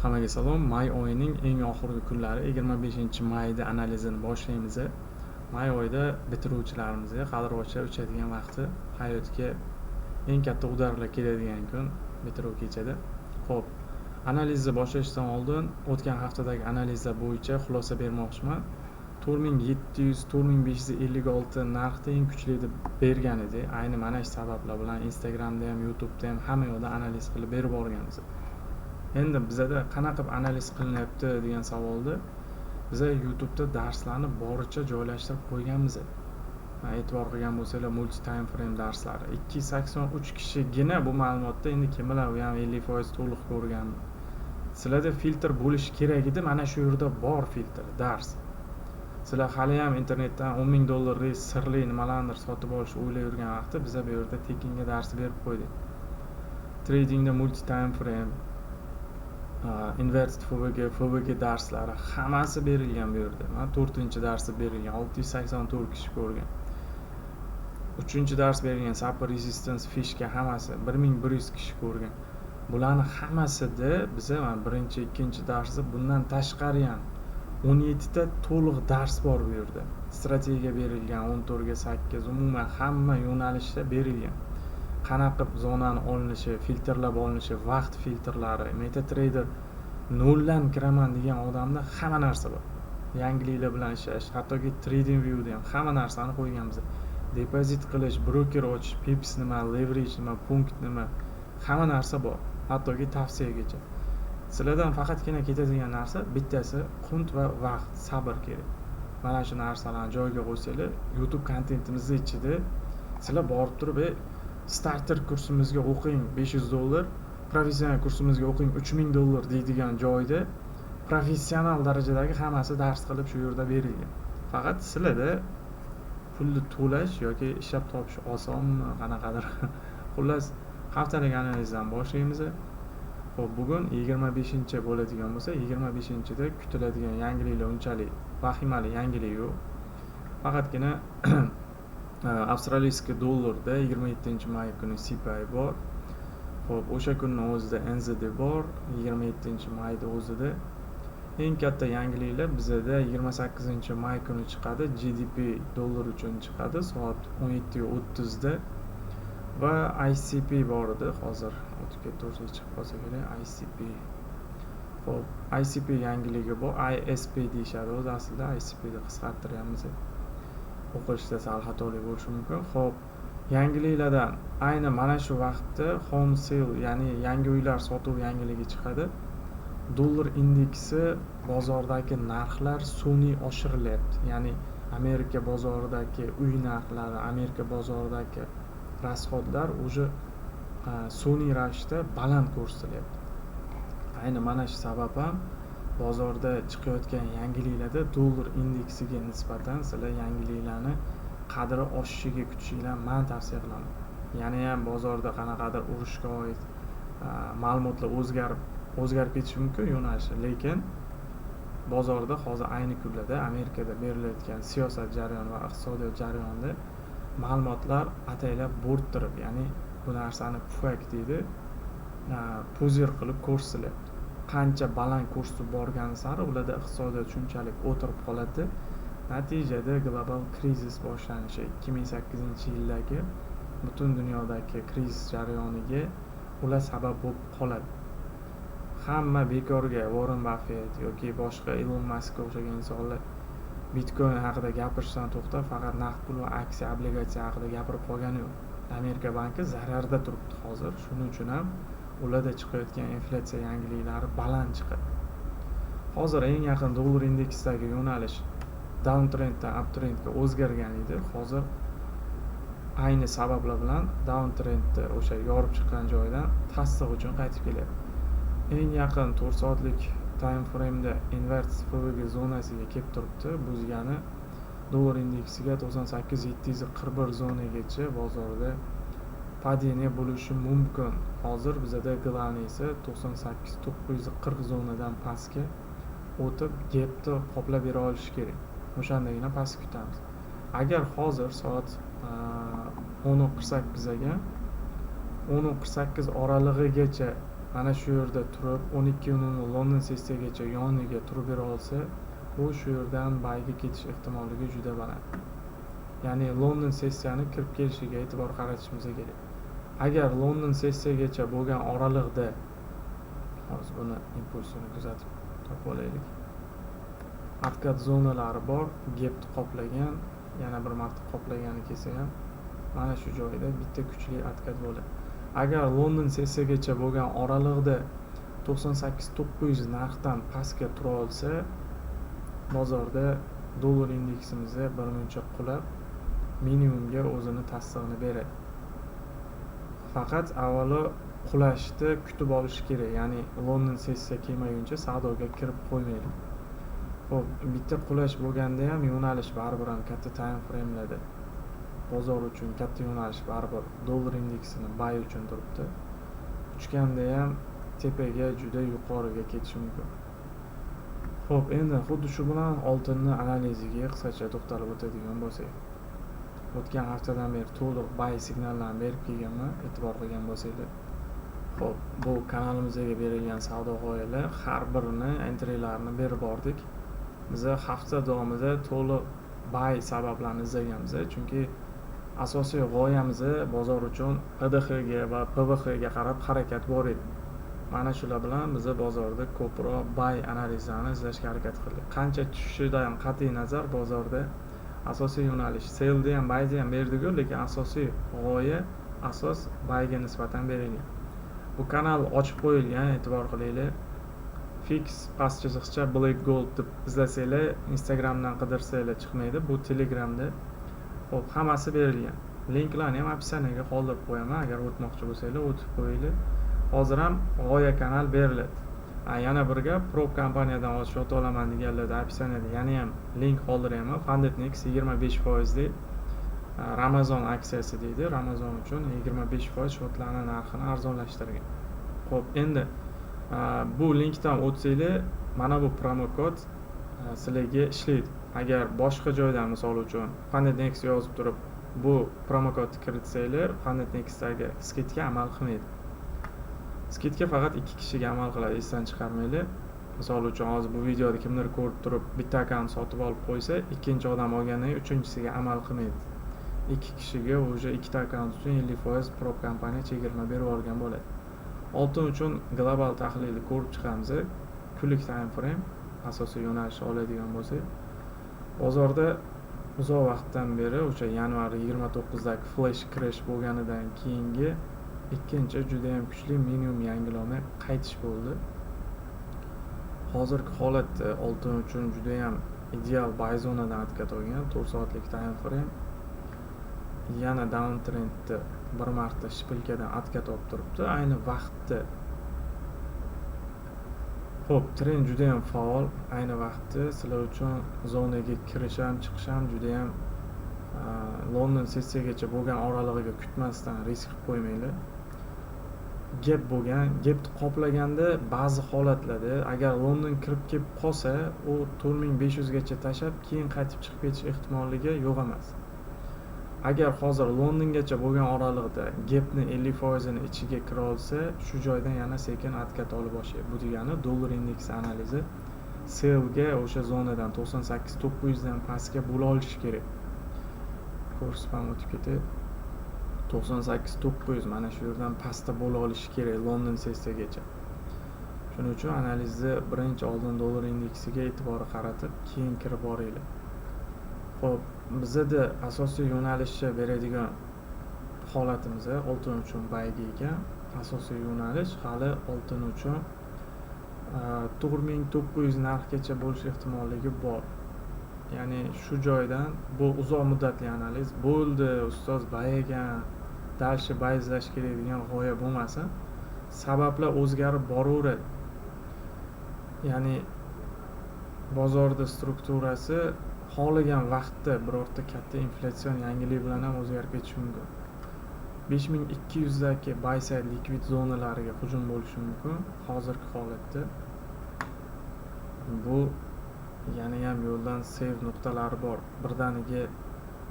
Hammaga salom. May oyining eng oxirgi kunlari, 25 mayda analizini boshlaymiz. May oyida bitiruvchilarimizga qaldirg'ochlar uchadigan vaqti, hayotga eng katta удар lar keladigan kun, bitiruv kechada. Ho'p, analizni boshlashdan oldin o'tgan haftadagi analizlar bo'yicha xulosa bermoqchiman. 4700, 4556 narxda eng kuchli deb bergan edik. Ayni mana shu sabablar bilan Instagramda ham, YouTubeda ham, hamma yoqda analiz qilib berib borganmiz. Endi bizada qanaqa qilib analiz qilinyapti degan savolni, biza YouTubeda darslarni boricha joylashtirib qo'yganmiz. E'tibor qilgan bo'lsanglar, multi time frame darslari 283 kishigina bu ma'lumotda. Endi kim biladi, u ham 50% to'liq ko'rganmi. Sizlarda filtr bo'lishi kerak edi. Mana shu yerda bor filtr, dars. Sizlar haliyam internetdan 10 000 dollarlik sirli nimalarnidir sotib olishni o'ylab yurgan vaqtda, biza bu yerda tekinga dars berib qo'ydik. Tradingda multi time frame, inverted FVG, FVG darslari hammasi berilgan bu yerda. Mana, to'rtinchi darsi berilgan, 684 kishi ko'rgan. Uchinchi dars berilgan, support, resistance, фишка, hammasi, 1100 kishi ko'rgan. Bularni hammasida biza mana birinchi, ikkinchi darsda, bundan tashqari ham 17 ta to'liq dars bor. Bu yerda strategiya berilgan, 14 ga 8, umuman hamma yo'nalishda berilgan: qanaqa qilib zonani olinishi, filtrlab olinishi, vaqt filtrlari. MetaTrader noldan kiraman degan odamda hamma narsa bor. Yangiliklar bilan ishlash, hattoki Trading Viewda ham hamma narsani qo'yganmiz. Depozit qilish, broker ochish, pips nima, leverage nima, punkt nima, hamma narsa bor, hattoki tavsiyagacha. Sizlardan faqatgina ketadigan narsa bittasi: qunt va vaqt, sabr kerak. Mana shu narsalarni joyiga qo'ysanglar, YouTube kontentimizni ichida sizlar borib turib, starter kursimizga o'qing 500 dollar, professional kursimizga o'qing 3000 dollar deydigan joyda professional darajadagi hammasi dars qilib shu yerda berilgan. Faqat sizlarda pulni to'lash yoki ishlab topish osonmi, qanaqadir. Xullas, haftalik analizdan boshlaymiz. Ho'p, bugun 25 bo'ladigan bo'lsa, 25da kutiladigan yangiliklar unchalik vahimali yangilik yo'q. Faqatgina австралийский dollarda 27 may kuni CPI bor. Ho'p, o'sha kunni o'zida NZD bor, 27 mayda o'zida. Eng katta yangiliklar bizada 28 may kuni chiqadi. GDP dollar uchun chiqadi soat 17:30da va ICP bor edi. Hozir o'tib ketdi, chiqib qolsa kerak ICP. Ho'p, ICP yangiligi bor, ISP deyishadi o'zi aslida, ICPni qisqartiryapmiz, o'qilishda sal xatolik bo'lishi mumkin. Ho'p, yangiliklardan ayni mana shu vaqtda home sale, ya'ni yangi uylar sotuv yangiligi chiqadi. Dollar indeksi, bozordagi narxlar sun'iy oshirilyapti, ya'ni Amerika bozoridagi uy narxlari, Amerika bozoridagi расход lar уже sun'iy ravishda baland ko'rsatilyapti. Ayni mana shu sabab ham bozorda chiqayotgan yangiliklarda dollar indeksiga nisbatan sizlar yangiliklarni qadri oshishiga kutishinglarni man tavsiya qilaman. Yanayam bozorda qanaqadir urushga oid ma'lumotlar o'zgarib ketishi mumkin yo'nalishi, lekin bozorda hozir ayni kunlarda Amerikada berilayotgan siyosat jarayoni va iqtisodiyot jarayonida ma'lumotlar ataylab bo'rttirib, ya'ni bu narsani pufak deydi, пузырь qilib ko'rsatilyapti. Qancha baland ko'rsatib borgani sari ularda iqtisodiyot shunchalik o'tirib qoladi. Natijada global krizis boshlanishi, 2008-yildagi butun dunyodagi krizis jarayoniga ular sabab bo'lib qoladi. Hamma bekorga Uorren Baffet yoki boshqa Ilon Maskga o'xshagan insonlar bitcoin haqida gapirishdan to'xtab, faqat naqd pul va aksiya, obligatsiya haqida gapirib qolgani yo'q. Amerika banki zararda turibdi hozir. Shuning uchun ham ularda chiqayotgan inflyatsiya yangiliklari baland chiqadi. Hozir eng yaqin dollar indeksidagi yo'nalish down trenddan up trendga o'zgargan edi. Hozir ayni sabablar bilan down trendni o'sha yorib chiqqan joyidan tasdiq uchun qaytib kelyapti. Eng yaqin 4 soatlik time frameda invert FVG zonasiga kelib turibdi. Bu degani dollar indeksiga 98 741 zonagacha bozorda падение bo'lishi mumkin. Hozir bizada главный si 98 940 zonadan pastga o'tib, gapni qoplab bera olishi kerak. O'shandagina past kutamiz. Agar hozir soat 10:48 ekan, 10:48 oralig'igacha. Mana shu yerda turib 12:00 London sessiyagacha yoniga turib bera olsa, u shu yerdan buyga ketish ehtimolligi juda baland. Ya'ni London sessiyani kirib kelishiga e'tibor qaratishimiz kerak. Agar London sessiyagacha bo'lgan oraliqda hozir buni impulsini kuzatib topib olaylik. Откат zonalari bor, gapni qoplagan, yana bir marta qoplagani kelsa ham mana shu joyda bitta kuchli откат bo'ladi. Agar London sessiyagacha bo'lgan oraliqda 98,900 narxdan pastga tura olsa, bozorda dollar indeksimiz bir muncha qulab, minimumga o'zini tasdig'ini beradi. Faqat avvalo qulashni kutib olish kerak, ya'ni London sessiya kelmaguncha savdoga kirib qo'ymaylik. Xo'p, bitta qulash bo'lganda ham yo'nalish baribir ham katta time frame'larda bozor uchun katta yo'nalish baribir dollar indeksini buy uchun turibdi. Uchganda ham tepaga juda yuqoriga ketishi mumkin. Xo'p, endi xuddi shu bilan oltinni analiziga qisqacha to'xtalib o'tadigan bo'lsak. O'tgan haftadan beri to'liq buy signallarni berib kelganman, e'tibor qilgan bo'lsanglar. Xo'p, bu kanalimizga berilgan savdo g'oyalar har birini entrylarini berib bordik. Biz hafta davomida to'liq buy sabablarini izlaganmiz, chunki asosiy g'oyamiz bozor uchun PDH ga va PVH ga qarab harakat bor edi. Mana shular bilan biz bozorda ko'proq buy analizlarini izlashga harakat qildik. Qancha tushishidan qat'iy nazar bozorda asosiy yo'nalish sellni ham buyni ham berdik-ku, lekin asosiy g'oya asos buyga nisbatan berilgan. Bu kanal ochib qo'yilgan, e'tibor qilinglar. Fix past chiziqcha Black Gold deb izlasanglar, Instagramdan qidirsanglar chiqmaydi, bu Telegramda. Xo'p, hammasi berilgan. Linklarni ham описание ga qoldirib qo'yaman, agar o'tmoqchi bo'lsanglar o'tib qo'yinglar. Hozir ham g'oya kanal beriladi. Yana bir gap, prop kompaniyadan hozir счёт olaman deganlarda описание da yana ham link qoldiryapman. Funded Next 25% lik Ramazon aksiyasi deydi. Ramazon uchun 25% счёт larni narxini arzonlashtirgan. Xo'p, endi bu linkdan o'tsanglar, mana bu promokod sizlarga ishlaydi. Agar boshqa joydan, misol uchun, Funded Next yozib turib, bu promokodni kiritsanglar, Funded Nextdagi скидка amal qilmaydi. Скидка faqat 2 kishiga amal qiladi, esdan chiqarmanglar. Misol uchun, hozir bu videoni kimdir ko'rib turib, bitta akkaunt sotib olib qo'ysa, ikkinchi odam olgandan keyin uchinchisiga amal qilmaydi. 2 kishiga уже ikkita akkaunt uchun 50% prop kompaniya chegirma berib yuborgan bo'ladi. Oltin uchun global tahlilni ko'rib chiqamiz. Kunlik time frame asosiy yo'nalishni oladigan bo'lsak, bozorda uzoq vaqtdan beri o'sha yanvar 29dagi flash crash bo'lganidan keyingi ikkinchi juda ham kuchli minimum yangilolmay qaytish bo'ldi. Hozirgi holatda oltin uchun juda ham ideal buy zonadan откат olgan 4 soatlik time frame yana downtrendni bir marta шпилька dan откат olib turibdi. Ayni vaqtda xo'p, trend juda ham faol. Ayni vaqtda sizlar uchun zonaga kirish ham, chiqish ham juda ham London sessiyagacha bo'lgan oralig'iga kutmasdan risk qilib qo'ymanglar. Gap bo'lgan, gapni qoplaganda ba'zi holatlarda agar London kirib kelib qolsa, u 4500 gacha tashlab, keyin qaytib chiqib ketish ehtimolligi yo'q emas. Agar hozir Londongacha bo'lgan oraliqda gapni 50% ichiga kira olsa, shu joydan yana sekin откат olib boshlaydi. Bu degani dollar indeksi analizi sellga o'sha zonadan 98,900 dan pastga bo'la olishi kerak. Ko'rsatib ham o'tib ketay. 98,900 mana shu yerdan pastda bo'la olishi kerak London sessiyagacha. Shuning uchun analizni birinchi oldin dollar indeksiga e'tibor qaratib, keyin kirib boringlar. Xo'p, bizada asosiy yo'nalishni beradigan holatimiz oltin uchun buyga ekan. Asosiy yo'nalish hali oltin uchun 4900 narxgacha bo'lish ehtimolligi bor. Ya'ni shu joydan bu uzoq muddatli analiz bo'ldi, ustoz buy ekan, дальше buy izlash kerak degan g'oya bo'lmasin. Sabablar o'zgarib boraveradi. Ya'ni bozorda strukturasi xohlagan vaqtda birorta katta inflyatsion yangilik bilan ham o'zgarib ketishi mumkin. 5200 dagi buy side likvid zonalariga hujum bo'lishi mumkin hozirgi holatda. Bu yana ham yo'ldan save nuqtalari bor. Birdaniga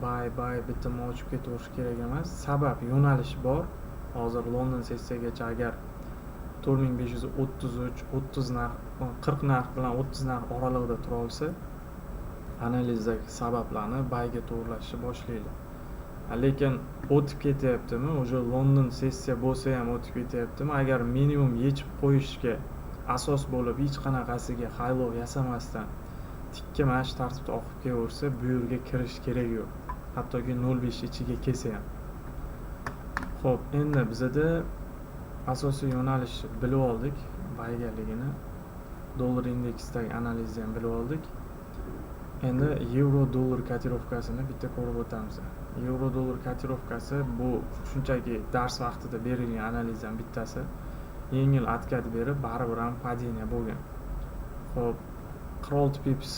buy buy bitimni ochib ketaverish kerak emas. Sabab yo'nalish bor. Hozir London sessiyagacha agar 4533, 30 narx, 40 narx bilan 30 narx oralig'ida tura olsa, analizdagi sabablarni buyga to'g'rilashni boshlaydi. Lekin o'tib ketyaptimi, уже London sessiya bo'lsa ham o'tib ketyaptimi, agar minimum yechib qo'yishga asos bo'lib hech qanaqasiga high low yasamasdan tikka mana shu tartibda oqib kelaversa, bu yerga kirish kerak yo'q. Hattoki 0.5 ichiga kelsa ham. Xo'p, endi bizada asosiy yo'nalishni bilib oldik, buygaligini, dollar indeksdagi analizni ham bilib oldik. Endi yevro dollar kotirovkasini bitta ko'rib o'tamiz. Yevro dollar kotirovkasi bu shunchaki dars vaqtida berilgan analizdan bittasi. Yengil откат berib, baribir ham падение bo'lgan. Xo'p, 46 pips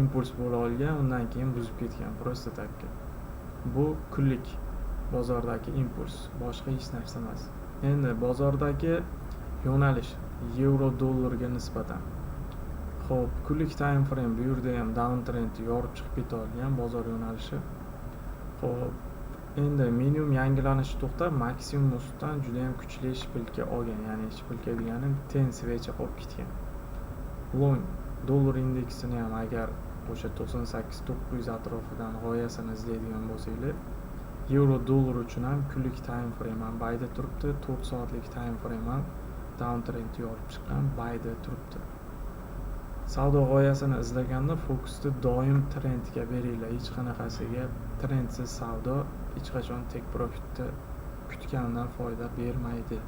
impuls bo'la olgan, undan keyin buzib ketgan просто так. Bu kunlik bozordagi impuls, boshqa hech narsa emas. Endi bozordagi yo'nalish yevro dollarga nisbatan. Xo'p, kunlik time frame bu yerda ham downtrend yorib chiqib keta olgan bozor yo'nalishi. Xo'p, endi minimum yangilanishi to'xtab, maksimum ustidan juda ham kuchli шпилька olgan, ya'ni шпилька degani ten свеча qolib ketgan. Long dollar indeksini ham agar o'sha 98 900 atrofidan g'oyasini izlaydigan bo'lsanglar, yevro dollar uchun ham kunlik time frame ham buyda turibdi, 4 soatlik time frame ham downtrend yorib chiqqan, buyda turibdi. Savdo g'oyasini izlaganda fokusni doim trendga beringlar. Hech qanaqasiga trendsiz savdo hech qachon take profitni kutgandan foyda bermaydi.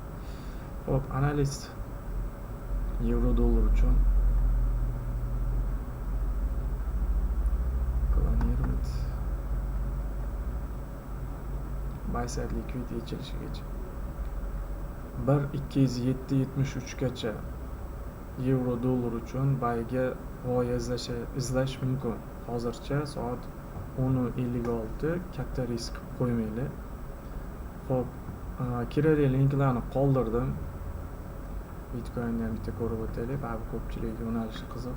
Xo'p, analiz yevro dollar uchun планировать buy side liquid yechilishigacha 1.207.73 gacha yevro dollar uchun buyga g'oya izlash mumkin. Hozircha soat 10:56, katta risk qilib qo'ymanglar. Xo'p, kerakli linklarni qoldirdim. Bitcoinni ham bitta ko'rib o'taylik, baribir ko'pchilik yo'nalishi qiziq.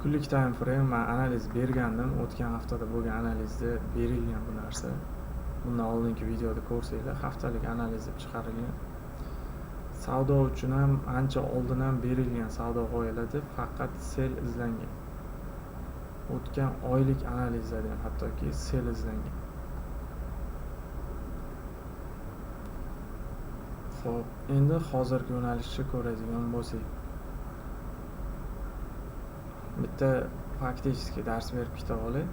Kunlik time frame men analiz bergandim, o'tgan haftada bo'lgan analizda berilgan bu narsa. Bundan oldingi videoda ko'rsanglar, haftalik analiz deb chiqarilgan. Savdo uchun ham ancha oldin ham berilgan savdo g'oyalarida faqat sell izlangan. O'tgan oylik analizlarda ham hattoki sell izlangan. Xo'p, endi hozirgi yo'nalishni ko'radigan bo'lsak, bitta faktически dars berib keta olay.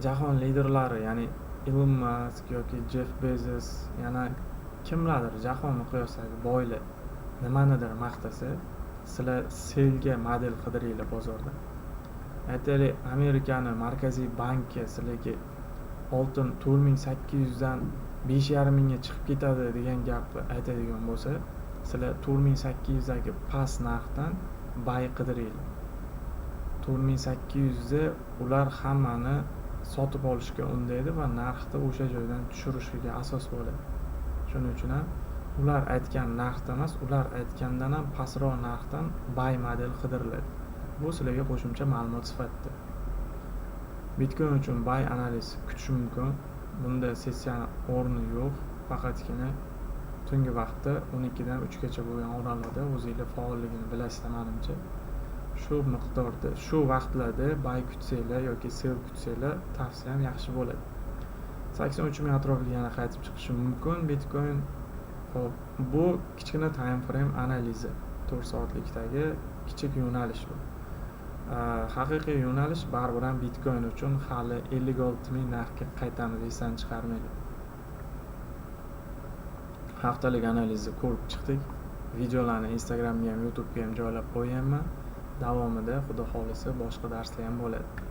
Jahon liderlari, ya'ni Elon Musk yoki Jeff Bezos, yana kimlardir jahon miqyosidagi boylar nimanidir maqtasa, sizlar sellga model qidiringlar bozorda. Aytaylik, Amerikani markaziy banki sizlarga oltin 4800 dan 5,5 mingga chiqib ketadi degan gapni aytadigan bo'lsa, sizlar 4800 dagi past narxdan buy qidiringlar. 4800 da ular hammani sotib olishga undaydi va narxni o'sha joydan tushirishiga asos bo'ladi. Shuning uchun ham ular aytgan narxda emas, ular aytgandan ham pastroq narxdan buy model qidiriladi. Bu sizlarga qo'shimcha ma'lumot sifatida. Bitcoin uchun buy analiz kutish mumkin. Bunda sessiyani o'rni yo'q. Faqatgina tungi vaqtda 12 dan 3 gacha bo'lgan oralig'ida o'zingizlar faolligini bilasizlar menimcha. Shu miqdorda, shu vaqtlarda buy kutsanglar yoki sell kutsanglar tavsiyam yaxshi bo'ladi. 83 ming atrofiga yana qaytib chiqishi mumkin Bitcoin. Xo'p, bu kichkina time frame analizi, 4 soatlikdagi kichik yo'nalish bu. Haqiqiy yo'nalish baribir ham Bitcoin uchun hali 56 ming narxga qaytamiz, esdan chiqarmaylik. Haftalik analizni ko'rib chiqdik. Videolarni Instagramga ham, YouTube'ga ham joylab qo'yganman. Davomida Xudo xohlasa boshqa darslar ham bo'ladi.